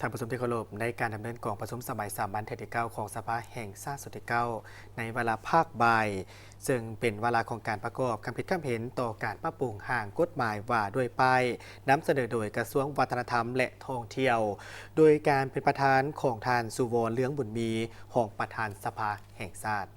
ທ່ານຜູ້ຊົມທີ່ເຄົາລົບ, ໃນການດຳເນີນກອງປະຊຸມສະໄໝສາມັນເທື່ອທີເກົ້າຂອງສະພາແຫ່ງຊາດຊຸດທີເກົ້າ ໃນວາລະພາກບ່າຍ, ເຊິ່ງເປັນວາລະຂອງການປະກອບຄຳຄິດຄຳເຫັນຕໍ່ການປັບປຸງຮ່າງກົດໝາຍວ່າດ້ວຍປ້າຍ, ນຳສະເໜີໂດຍກະຊວງວັດທະນະທຳ ແລະ ທ່ອງທ່ຽວ, ໂດຍການເປັນປະທານຂອງທ່ານ ສຸວອນ ເລືອງບຸນມີ, ຮອງປະທານສະພາແຫ່ງຊາດ.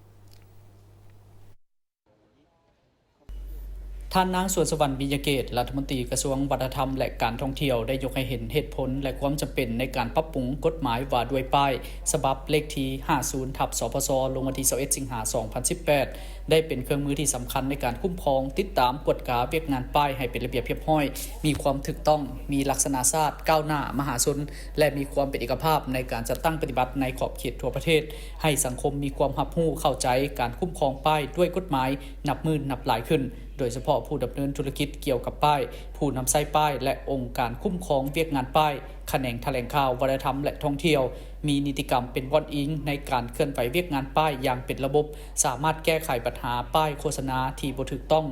ທ່ານນາງ ສວນສະຫວັນ ວິຍະເກດ ລັດຖະມົນຕີກະຊວງວັດທະນະທຳ ແລະ ການທ່ອງທ່ຽວ ໄດ້ຍົກໃຫ້ເຫັນເຫດຜົນ ແລະ ຄວາມຈຳເປັນໃນການປັບປຸງກົດໝາຍວ່າດ້ວຍປ້າຍ ສະບັບເລກທີຫ້າສິບ ທັບ ສພຊ ລົງວັນທີຊາວເອັດ ສິງຫາ ສອງພັນສິບແປດ ໄດ້ເປັນເຄື່ອງມືທີ່ສຳຄັນໃນການຄຸ້ມຄອງ, ຕິດຕາມ, ກວດກາວຽກງານປ້າຍໃຫ້ເປັນລະບຽບຮຽບຮ້ອຍ, ມີຄວາມຖືກຕ້ອງ, ມີລັກສະນະຊາດ, ກ້າວໜ້າ, ມະຫາຊົນ ແລະ ມີຄວາມເປັນເອກະພາບໃນການຈັດຕັ້ງປະຕິບັດໃນຂອບເຂດທົ່ວປະເທດ, ໃຫ້ສັງຄົມມີຄວາມຮັບຮູ້ເຂົ້າໃຈການຄຸ້ມຄອງປ້າຍດ້ວຍກົດໝາຍ ນັບມື້ນັບຫຼາຍຂຶ້ນ, ໂດຍສະເພາະຜູ້ດຳເນີນທຸລະກິດກ່ຽວກັບປ້າຍ, ຜູ້ນຳໃຊ້ປ້າຍ ແລະ ອົງການຄຸ້ມຄອງວຽກງານປ້າຍ, ຂະແໜງຖະແຫຼງຂ່າວ, ວັດທະນະທຳ ແລະ ທ່ອງທ່ຽວ, ມີນິຕິກຳເປັນບ່ອນອີງໃນການເຄື່ອນໄຫວວຽກງານປ້າຍຢ່າງເປັນລະບົບ, ສາມາດແກ້ໄຂບັນຫາປ້າຍໂຄສະນາທີ່ບໍ່ຖືກຕ້ອງ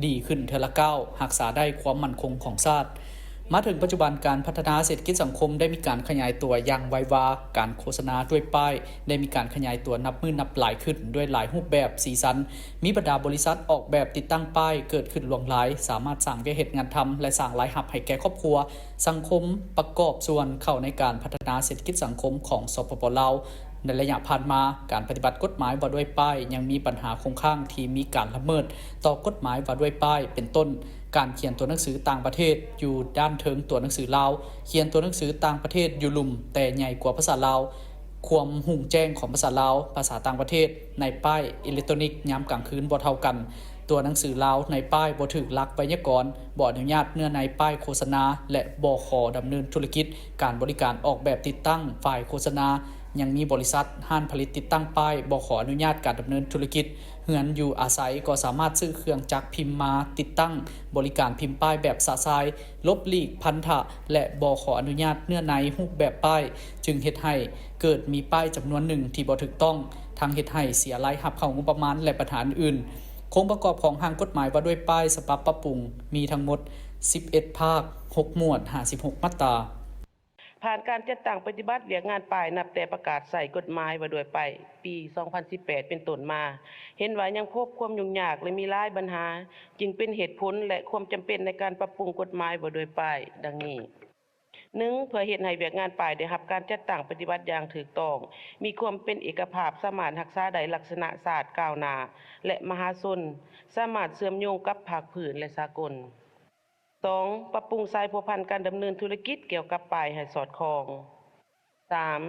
ດີຂຶ້ນເທື່ອລະກ້າວ, ຮັກສາໄດ້ຄວາມໝັ້ນຄົງຂອງຊາດ. ມາເຖິງປັດຈຸບັນ, ການພັດທະນາເສດຖະກິດສັງຄົມໄດ້ມີການຂະຫຍາຍຕົວຢ່າງໄວວາ, ການໂຄສະນາດ້ວຍປ້າຍໄດ້ມີການຂະຫຍາຍຕົວນັບມື້ນັບຫຼາຍຂຶ້ນດ້ວຍຫຼາຍຮູບແບບ, ສີສັນ, ມີບັນດາບໍລິສັດອອກແບບຕິດຕັ້ງປ້າຍເກີດຂຶ້ນຫຼວງຫຼາຍ, ສາມາດສ້າງວຽກເຮັດງານທຳ ແລະ ສ້າງລາຍຮັບໃຫ້ແກ່ຄອບຄົວ, ສັງຄົມປະກອບສ່ວນເຂົ້າໃນການພັດທະນາເສດຖະກິດສັງຄົມຂອງ ສປປ ລາວ. ໃນໄລຍະຜ່ານມາ, ການປະຕິບັດກົດໝາຍວ່າດ້ວຍປ້າຍຍັງມີບັນຫາຄົງຄ້າງທີ່ມີການລະເມີດຕໍ່ກົດໝາຍວ່າດ້ວຍປ້າຍ, ເປັນຕົ້ນ ການຂຽນຕົວໜັງສືຕ່າງປະເທດຢູ່ດ້ານເທິງຕົວໜັງສືລາວ, ຂຽນຕົວໜັງສືຕ່າງປະເທດຢູ່ລຸ່ມແຕ່ໃຫຍ່ກວ່າພາສາລາວ, ຄວາມຮຸ່ງແຈ້ງຂອງພາສາລາວ, ພາສາຕ່າງປະເທດໃນປ້າຍເອເລັກໂຕນິກຍາມກາງຄືນບໍ່ເທົ່າກັນ, ຕົວໜັງສືລາວໃນປ້າຍບໍ່ຖືກຫຼັກໄວຍາກອນ, ບໍ່ອະນຸຍາດເນື້ອໃນປ້າຍໂຄສະນາ ແລະ ບໍ່ຂໍດຳເນີນທຸລະກິດການບໍລິການອອກແບບຕິດຕັ້ງຝ້າຍໂຄສະນາ, ຍັງມີບໍລິສັດ, ຮ້ານຜະລິດຕິດຕັ້ງປ້າຍບໍ່ຂໍອະນຸຍາດການດຳເນີນທຸລະກິດ, ເຮືອນຢູ່ອາໄສກໍສາມາດຊື້ເຄື່ອງຈັກພິມມາຕິດຕັ້ງ, ບໍລິການພິມປ້າຍແບບຊະຊາຍ, ຫຼົບຫຼີກພັນທະ ແລະ ບໍ່ຂໍອະນຸຍາດເນື້ອໃນຮູບແບບປ້າຍ, ຈຶ່ງເຮັດໃຫ້ເກີດມີປ້າຍຈຳນວນໜຶ່ງທີ່ບໍ່ຖືກຕ້ອງ, ທັງເຮັດໃຫ້ເສຍລາຍຮັບເຂົ້າງົບປະມານ ແລະ ບັນຫາອື່ນໆ. ໂຄງປະກອບຂອງຮ່າງກົດໝາຍວ່າດ້ວຍປ້າຍສະບັບປັບປຸງມີທັງໝົດສິບເອັດພາກ, ຫົກໝວດ, ຫ້າສິບຫົກມາດຕາ. ຜ່ານການຈັດຕັ້ງປະຕິບັດວຽກງານປ້າຍນັບແຕ່ປະກາດໃຊ້ກົດໝາຍວ່າດ້ວຍປ້າຍປີສອງພັນສິບແປດເປັນຕົ້ນມາ, ເຫັນວ່າຍັງພົບຄວາມຫຍຸ້ງຍາກ ແລະ ມີຫຼາຍບັນຫາ, ຈຶ່ງເປັນເຫດຜົນ ແລະ ຄວາມຈຳເປັນໃນການປັບປຸງກົດໝາຍວ່າດ້ວຍປ້າຍ ດັ່ງນີ້. ໜຶ່ງ, ເພື່ອເຮັດໃຫ້ວຽກງານປ້າຍໄດ້ຮັບການຈັດຕັ້ງປະຕິບັດຢ່າງຖືກຕ້ອງ, ມີຄວາມເປັນເອກະພາບ, ສາມາດຮັກສາໄດ້ລັກສະນະຊາດກ້າວໜ້າ ແລະ ມະຫາຊົນ, ສາມາດເຊື່ອມໂຍງກັບພາກພື້ນ ແລະ ສາກົນ. ສອງ, ປັບປຸງສາຍພົວພັນການດຳເນີນທຸລະກິດກ່ຽວກັບປ້າຍໃຫ້ສອດຄ່ອງ. ສາມ,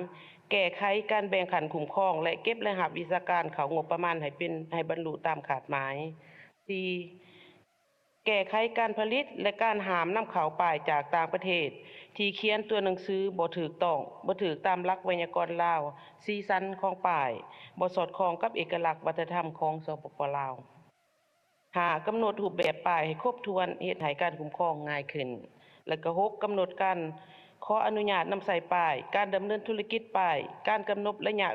ແກ້ໄຂການແບ່ງຂັ້ນຄຸ້ມຄອງ ແລະ ເກັບລາຍຮັບວິຊາການເຂົ້າງົບປະມານໃຫ້ເປັນ, ໃຫ້ບັນລຸຕາມຄາດໝາຍ. ສີ່, ແກ້ໄຂການຜະລິດ ແລະ ການຫ້າມນຳເຂົ້າປ້າຍຈາກຕ່າງປະເທດ ທີ່ຂຽນຕົວໜັງສືບໍ່ຖືກຕ້ອງ, ບໍ່ຖືກຕາມຫຼັກໄວຍາກອນລາວ, ສີສັນຂອງປ້າຍບໍ່ສອດຄ່ອງກັບເອກະລັກວັດທະນະທຳຂອງ ສປປ ລາວ. ຫ້າ, ກຳນົດຮູບແບບປ້າຍໃຫ້ຄົບຖ້ວນ, ເຮັດໃຫ້ການຄຸ້ມຄອງງ່າຍຂຶ້ນ. ແລະກໍ ຫົກ, ກຳນົດການຂໍອະນຸຍາດນຳໃຊ້ປ້າຍ, ການດຳເນີນທຸລະກິດປ້າຍ, ການກຳນົດໄລຍະ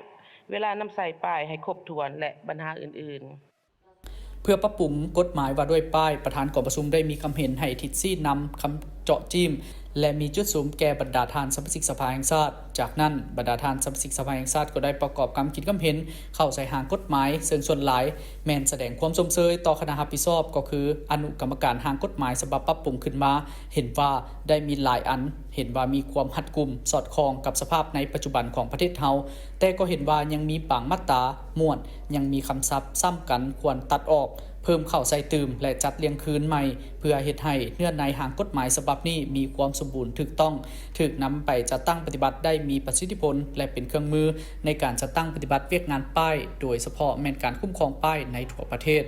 ເວລານຳໃຊ້ປ້າຍໃຫ້ຄົບຖ້ວນ ແລະ ບັນຫາອື່ນໆ. ເພື່ອປັບປຸງກົດໝາຍວ່າດ້ວຍປ້າຍ, ປະທານກອງປະຊຸມໄດ້ມີຄຳເຫັນໃຫ້ທິດຊີ້ນຳ, ຄຳເຈາະຈີ້ມ ແລະ ມີຈຸດສຸມແກ່ບັນດາທ່ານສະມາຊິກສະພາແຫ່ງຊາດ. ຈາກນັ້ນ, ບັນດາທ່ານສະມາຊິກສະພາແຫ່ງຊາດກໍໄດ້ປະກອບຄຳຄິດຄຳເຫັນເຂົ້າໃສ່ຮ່າງກົດໝາຍ, ເຊິ່ງສ່ວນຫຼາຍແມ່ນສະແດງຄວາມຊົມເຊີຍຕໍ່ຄະນະຮັບຜິດຊອບ, ກໍຄືອະນຸກຳມະການຮ່າງກົດໝາຍສະບັບປັບປຸງຂຶ້ນມາ, ເຫັນວ່າໄດ້ມີຫຼາຍອັນ, ເຫັນວ່າມີຄວາມຮັດກຸມ, ສອດຄ່ອງກັບສະພາບໃນປັດຈຸບັນຂອງປະເທດເຮົາ, ແຕ່ກໍເຫັນວ່າຍັງມີບາງມາດຕາ, ໝວດ, ຍັງມີຄຳສັບຊ້ຳກັນຄວນຕັດອອກ, ເພີ່ມເຂົ້າໃສ່ຕື່ມ ແລະ ຈັດລຽງຄືນໃໝ່ ເພື່ອເຮັດໃຫ້ເນື້ອໃນຮ່າງກົດໝາຍສະບັບນີ້ມີຄວາມສົມບູນຖືກຕ້ອງ, ຖືກນຳໄປຈັດຕັ້ງປະຕິບັດໄດ້ມີປະສິດທິຜົນ ແລະ ເປັນເຄື່ອງມືໃນການຈັດຕັ້ງປະຕິບັດວຽກງານປ້າຍ, ໂດຍສະເພາະແມ່ນການຄຸ້ມຄອງປ້າຍໃນທົ່ວປະເທດ.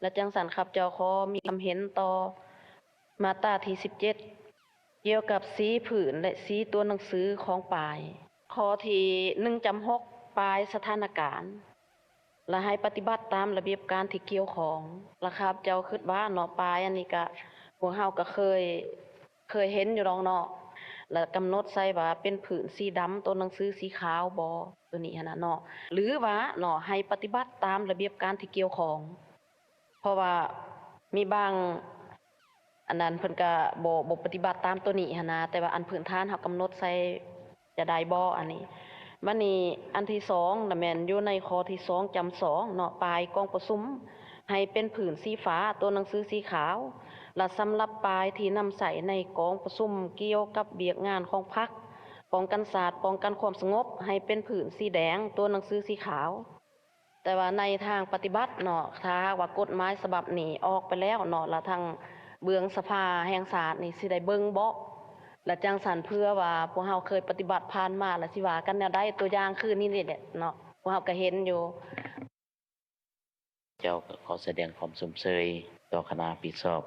ແລະ ຈັ່ງຊັ້ນ ຂ້າພະເຈົ້າຂໍມີຄຳເຫັນຕໍ່ມາດຕາທີສິບເຈັດ ກ່ຽວກັບສີພື້ນ ແລະ ສີຕົວໜັງສືຂອງປ້າຍ. ຂໍ້ທີໜຶ່ງຈຳຫົກ ປ້າຍສະຖານະການ ແລະ ໃຫ້ປະຕິບັດຕາມລະບຽບການທີ່ກ່ຽວຂ້ອງ. ແລະ ຂ້າພະເຈົ້າຄິດວ່າເນາະ, ປ້າຍອັນນີ້ກະ ພວກເຮົາກະເຄີຍ, ເຄີຍເຫັນຢູ່ດອກເນາະ, ແລະ ກຳນົດໃສ່ວ່າເປັນພື້ນສີດຳ, ຕົວໜັງສືສີຂາວບໍ ຕົວນີ້ຫັ້ນນະເນາະ, ຫຼືວ່າເນາະ ໃຫ້ປະຕິບັດຕາມລະບຽບການທີ່ກ່ຽວຂ້ອງ. ເພາະວ່າມີບາງ ອັນນັ້ນເພິ່ນກະບໍ່ ບໍ່ປະຕິບັດຕາມໂຕນີ້ຫັ້ນນະ ແຕ່ວ່າອັນພື້ນຖານເຮົາກຳນົດໃສ່ຈະໄດ້ບໍ່ອັນນີ້. ບາດນີ້ອັນທີສອງລະແມ່ນຢູ່ໃນຂໍ້ທີສອງຈ້ຳສອງເນາະ ປ້າຍກອງປະຊຸມໃຫ້ເປັນພື້ນສີຟ້າ ຕົວໜັງສືສີຂາວ ລະສຳລັບປ້າຍທີ່ນຳໃຊ້ໃນກອງປະຊຸມກ່ຽວກັບວຽກງານຂອງພັກ ປ້ອງກັນຊາດ ປ້ອງກັນຄວາມສະຫງົບ ໃຫ້ເປັນພື້ນສີແດງ ຕົວໜັງສືສີຂາວ. ແຕ່ວ່າໃນທາງປະຕິບັດເນາະ ຖ້າຫາກວ່າກົດໝາຍສະບັບນີ້ອອກໄປແລ້ວເນາະ ລະທາງເບື້ອງສະພາແຫ່ງຊາດນີ້ຊິໄດ້ເບິ່ງເບາະ ລະຈັ່ງຊັ້ນເພື່ອວ່າພວກເຮົາເຄີຍປະຕິບັດຜ່ານມາ ລະຊິວ່າກັນແນວໃດ ຕົວຢ່າງຄືນີ້ນີ້ແຫຼະເນາະ ພວກເຮົາກະເຫັນຢູ່. ເຈົ້າກໍຂໍສະແດງຄວາມຊົມເຊີຍຕໍ່ຄະນະຮັບຜິດຊອບ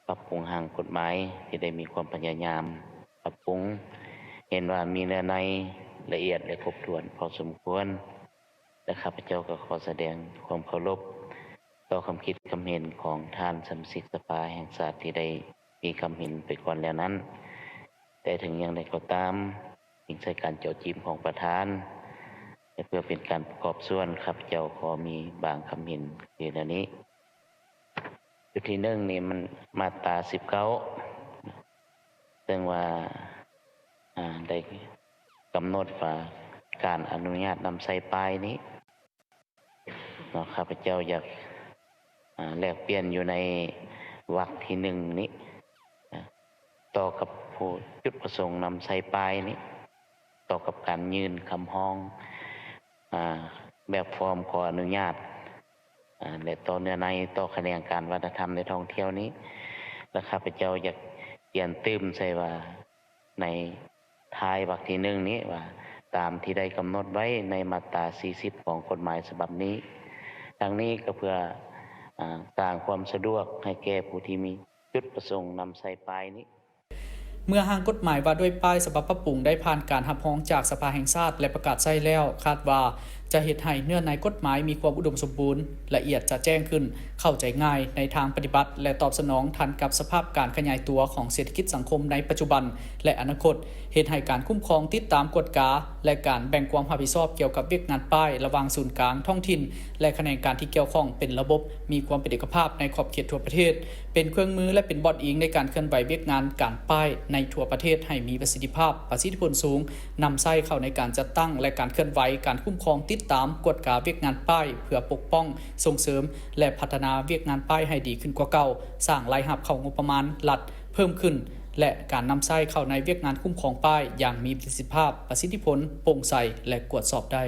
ປັບປຸງຮ່າງກົດໝາຍທີ່ໄດ້ມີຄວາມພະຍາຍາມປັບປຸງ ເຫັນວ່າມີເນື້ອໃນລະອຽດ ແລະ ຄົບຖ້ວນພໍສົມຄວນ ແລະ ຂ້າພະເຈົ້າກໍຂໍສະແດງຄວາມເຄົາລົບຕໍ່ຄຳຄິດຄຳເຫັນຂອງທ່ານສະມາຊິກສະພາແຫ່ງຊາດທີ່ໄດ້ມີຄຳເຫັນໄປກ່ອນແລ້ວນັ້ນ. ແຕ່ເຖິງຢ່າງໃດກໍຕາມ, ອີງໃສ່ການເຈາະຈີມຂອງປະທານ ແລະ ເພື່ອເປັນການປະກອບສ່ວນ, ຂ້າພະເຈົ້າຂໍມີບາງຄຳເຫັນຄືແນວນີ້. ຈຸດທີໜຶ່ງນີ້ມັນມາດຕາສິບເກົ້າ ເຊິ່ງວ່າ ອາ ໄດ້ກຳນົດວ່າການອະນຸຍາດນຳໃຊ້ປ້າຍນີ້ເນາະ, ຂ້າພະເຈົ້າຢາກ ອາ ແລກປ່ຽນຢູ່ໃນວັກທີໜຶ່ງນີ້ ນະ ຕໍ່ກັບຜູ້ຈຸດປະສົງນຳໃຊ້ປ້າຍນີ້ ຕໍ່ກັບການຍື່ນຄຳຮ້ອງ ອາ ແບບຟອມຂໍອະນຸຍາດ ອາ ແລະ ຕໍ່ເນື້ອໃນ ຕໍ່ຂະແໜງການວັດທະນະທຳ ແລະ ທ່ອງທ່ຽວນີ້ ແລະ ຂ້າພະເຈົ້າຢາກປ່ຽນຕື່ມໃສ່ວ່າ ໃນທ້າຍວັກທີໜຶ່ງນີ້ວ່າ ຕາມທີ່ໄດ້ກຳນົດໄວ້ໃນມາດຕາສີ່ສິບຂອງກົດໝາຍສະບັບນີ້. ທັງນີ້ກໍເພື່ອ ອາ ສ້າງຄວາມສະດວກໃຫ້ແກ່ຜູ້ທີ່ມີຈຸດປະສົງນຳໃຊ້ປ້າຍນີ້. ເມື່ອຮ່າງກົດໝາຍວ່າດ້ວຍປ້າຍສະບັບປັບປຸງໄດ້ຜ່ານການຮັບຮອງຈາກສະພາແຫ່ງຊາດ ແລະ ປະກາດໃຊ້ແລ້ວ, ຄາດວ່າຈະເຮັດໃຫ້ເນື້ອໃນກົດໝາຍມີຄວາມອຸດົມສົມບູນ, ລະອຽດຈະແຈ້ງຂຶ້ນ, ເຂົ້າໃຈງ່າຍໃນທາງປະຕິບັດ ແລະ ຕອບສະໜອງທັນກັບສະພາບການຂະຫຍາຍຕົວຂອງເສດຖະກິດສັງຄົມໃນປັດຈຸບັນ ແລະ ອະນາຄົດ, ເຮັດໃຫ້ການຄຸ້ມຄອງ, ຕິດຕາມ, ກວດກາ ແລະ ການແບ່ງຄວາມຮັບຜິດຊອບກ່ຽວກັບວຽກງານປ້າຍລະຫວ່າງສູນກາງ, ທ້ອງຖິ່ນ ແລະ ຂະແໜງການທີ່ກ່ຽວຂ້ອງເປັນລະບົບ, ມີຄວາມເປັນເອກະພາບໃນຂອບເຂດທົ່ວປະເທດ, ເປັນເຄື່ອງມື ແລະ ເປັນບ່ອນອີງໃນການເຄື່ອນໄຫວວຽກງານການປ້າຍໃນທົ່ວປະເທດໃຫ້ມີປະສິດທິພາບ, ປະສິດທິຜົນສູງ, ນຳໃຊ້ເຂົ້າໃນການຈັດຕັ້ງ ແລະ ການເຄື່ອນໄຫວ, ການຄຸ້ມຄອງ, ຕິດຕາມ, ກວດກາວຽກງານປ້າຍ ເພື່ອປົກປ້ອງ, ສົ່ງເສີມ ແລະ ພັດທະນາວຽກງານປ້າຍໃຫ້ດີຂຶ້ນກວ່າເກົ່າ, ສ້າງລາຍຮັບເຂົ້າງົບປະມານລັດເພີ່ມຂຶ້ນ ແລະ ການນຳໃຊ້ເຂົ້າໃນວຽກງານຄຸ້ມຄອງປ້າຍຢ່າງມີປະສິດທິພາບ, ປະສິດທິຜົນ, ໂປ່ງໃສ ແລະ ກວດສອບໄດ້.